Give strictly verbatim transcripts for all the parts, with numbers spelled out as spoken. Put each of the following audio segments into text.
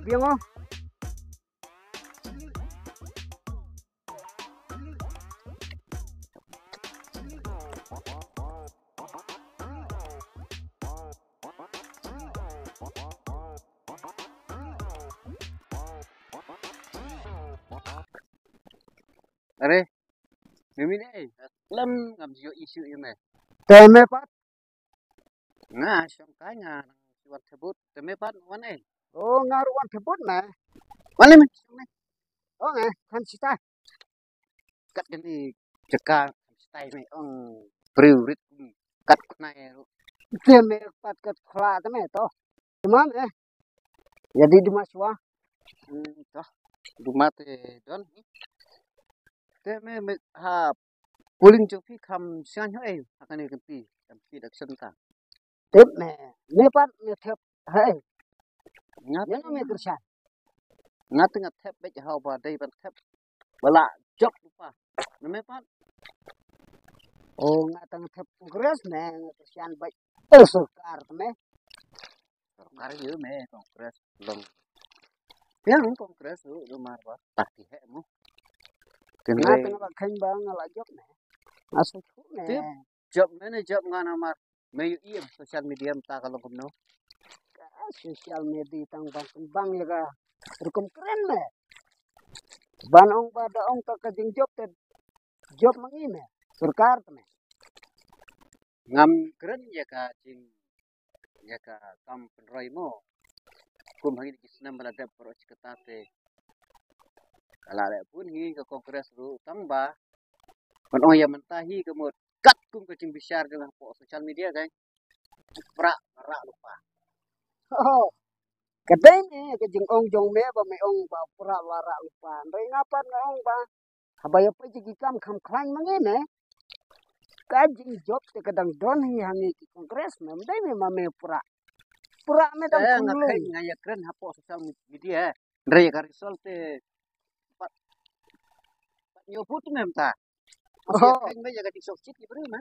Biang oh. Are, mimi ne, lem ngam jio isu ime. Te me pat. Nga shong kai nga nang wan thebut, te me pat wan eh. Oh, nga ruh wan thebut me. Wan eh me. Oh, nge, kan sita. Kat kani jaka kan sita me ong priu rit kat kunai ruh. Te me pat kat khla te me to. Te me. Ya di duma shuwa. Hmm, to. Duma te don. Te me, me ha polling jong phi kham shan ho eh ha kane kan phi kan phi election ta. Tip me. Me pat me thep. Hai. Nga ya me kershan. Nga te nga thep bek ha ba dei ban thep. Bala jop lupa. Me me pat. Oh, nga te nga thep Congress me nga kershan bek. Eh, sorkar me. Sorkar ïa me Congress long. Yang Congress tu lu mar ba parti heh mo. Nga tang ba khein ba nga la jop ne. Nga sa chu ne. Tip jop me ne jop nga namar me ïohi ïa social media mynta ka long kumno. Ka social media tang bang bang ïa ka rukom kren me. Ban ong ba da ong ta ka jingjop te jop ma ngi me. Sorkar te me. Ngam kren ïa ka jing ïa ka kam pynroi mo. Kum ha kine ki snem ba la dep baroh shi katta te ka la leh bun hi ka Congress ruh tang ba ban ong ïa mynta hi ka mut kat kum ka jingbishar jong hapoh social media ka pra ra lupa. Oh, ka dei ne ka jingong jong me ba me ong ba pra ra lupa. Ndai nga pat nga ong ba haba ïa peit ki kam kham khlaiñ ma ngi ne. Ka jingjop te ka dang don hi ha ngi ki Congress me, ym dei me ma me pra. Pra me dang eh, nga khum kren, nga ïa kren hapoh social media. Ndrei ka result te pat, pat ñiew vote me mynta. Nga ïa kren me ïa ka jingsuk shit ki briew me.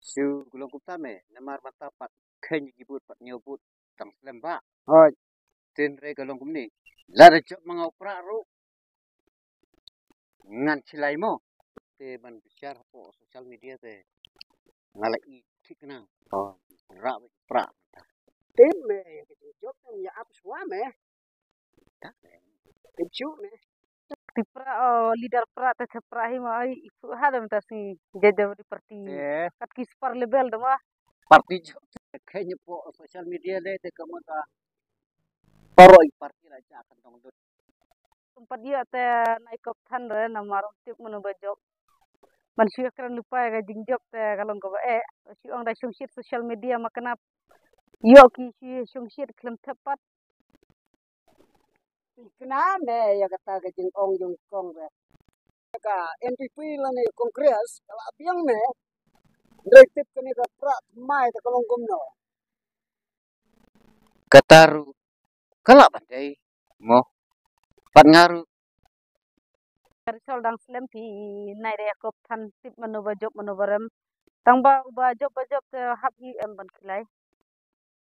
Shu kulong kumta me, namar mynta pat kheiñ ki vote pat ñiew vote tang slem ba. Hooid. Te hynrei ka long kumne. Lada jop ma nga u pra ruh ngan shilai mo. Te ban bishar hapoh social media te nga la i thik na. Oh, pra pra. Te me ka jingjop te ïa ap shuwa me. Te chu me. Te pra, oh, leader pra te pra hi ma ai i phu ha dam ta si je je di parti. Eh. Kat ki super level dam ah. Parti jop kheiñ hapoh social media le te ka mut ba baroh i parti la ja kan dong lut. Kum pat ïa te nai kop than re namar tip mano ba jop. Man shu kren lupa ka jingjop te ka long kaba eh. Shu ong da shongshit social media ma kena ïoh ki shu shongshit khlem thep pat. Kena me ïa kata ka jingong jong Congress. Ka N P P lane Congress ka la biang me. Ndrei tip kane ka pra mai ta ka long kumno. Kata ruh ka lah ban dei mo. Pat nga ruh. Ka result dang slem phi nai re kop than tip mano ba jop mano ba rem. Tang ba uba jop ba jop te hap hi em ban khilai.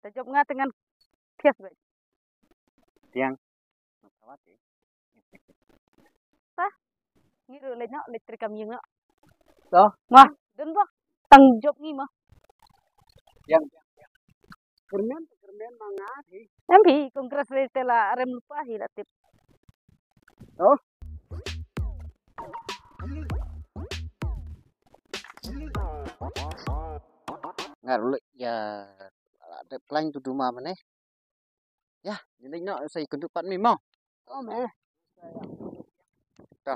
Te jop nga te ngan thias bad. Tiang. Ta. Ngi ruh leit noh, leit trei kam ïing noh. To. Ma, don ba. Tang jop ngi ma. Yang. Kyrmen, kyrmen ma nga hi. Em hi, Congress re te la rem lupa hi la tip. To. Nga ruh leit ïa la dep khlaiñ tu duma mane. Ïa, ngi leit noh sa ïakynduh pat mi mo. Oh, me. Ta.